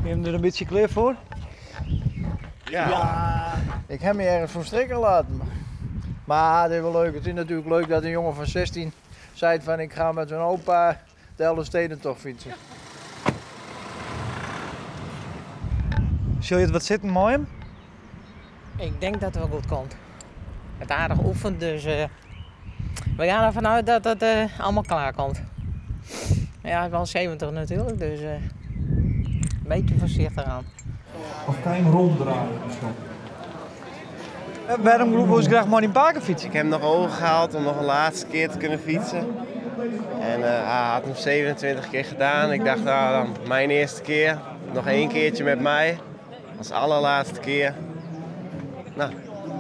Ben je er in bytsje klear foar? Ja. Ik ha my ergens fan strikke laten. Mar it is wol leuk. It is natuerlik leuk dat in jonge fan 16 seit fan ik ga met mijn opa de Elfstedentocht fietsen. Sil je it wat sitten mei him? Ik denk dat het wel goed komt. Het aardig oefend, dus uh, we gaan ervan uit dat het uh, allemaal klaar komt. Ja, hij is wel 70 natuurlijk, dus uh, een beetje voorzichtig aan. Of kan je hem ronddraaien misschien? Waarom wil je graag mei dyn pake fytse? Ik heb hem nog overgehaald om nog een laatste keer te kunnen fietsen. En hij had hem 27 keer gedaan. Ik dacht, ah, dan mijn eerste keer. Nog één keertje met mij. Als allerlaatste keer. Nou,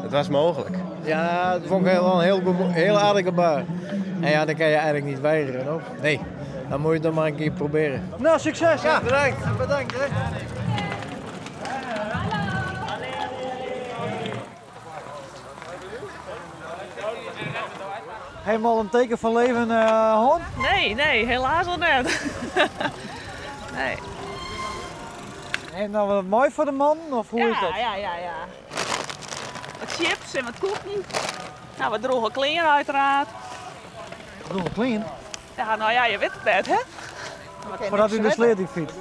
het was mogelijk. Ja, dat vond ik wel een heel, heel aardig gebaar. En ja, dat kan je eigenlijk niet weigeren, hoor. Nee, dan moet je het dan maar een keer proberen. Nou, succes! Ja, bedankt. Bedankt, hè. Helemaal een teken van leven, hân? Nee, nee, helaas al net. Nee. En dan wat mooi voor de man, of hoe ja, is dat? Ja, ja, ja. Wat chips en wat koeken. Nou, wat droge kleren uiteraard. Droge kleren? Ja, nou ja, je weet het net, hè? Voordat u de sleer die fietst.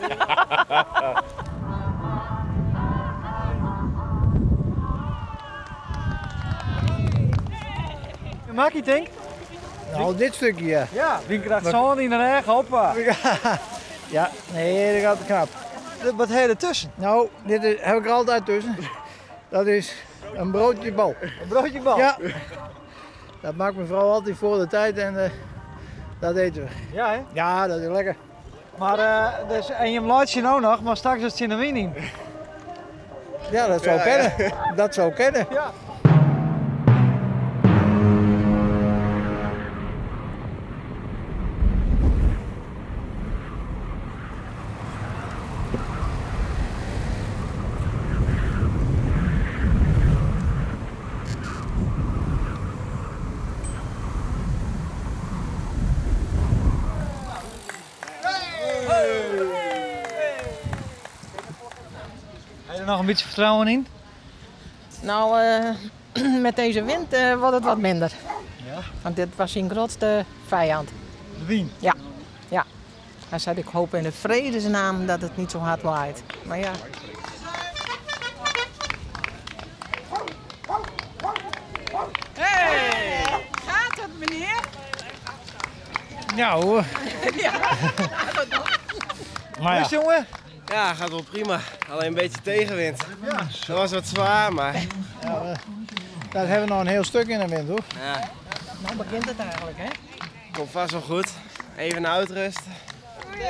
Maak je denk? Nou, dit stukje, ja. Ja, wie krijgt zo'n in de reg, hoppa. Ja, nee, dat gaat knap. Wat heb je ertussen? Nou, dit is, heb ik er altijd tussen. Dat is een broodje bal. Een broodje bal? Ja. Dat maakt mevrouw altijd voor de tijd en dat eten we. Ja, hè? Ja, dat is lekker. Maar, dus, en je laat je nou nog, maar straks is het in de wien in. Ja, dat zou kennen. Dat zou kennen. Ja. Heb je er nog een beetje vertrouwen in? Nou, met deze wind wordt het wat minder. Ja? Want dit was zijn grootste vijand. De wind? Ja, ja. Hij zei, ik hoop in de vredesnaam dat het niet zo hard waait. Maar ja. Hey! Gaat het, meneer? Ja hoor. Ja. Maar ja. Hoe is het, jongen? Ja, gaat wel prima. Alleen een beetje tegenwind. Ja. Dat was wat zwaar, maar... Ja, daar hebben we nog een heel stuk in de wind, hoor. Ja. Nou begint het eigenlijk, hè? Komt vast wel goed. Even uitrusten. Goeie.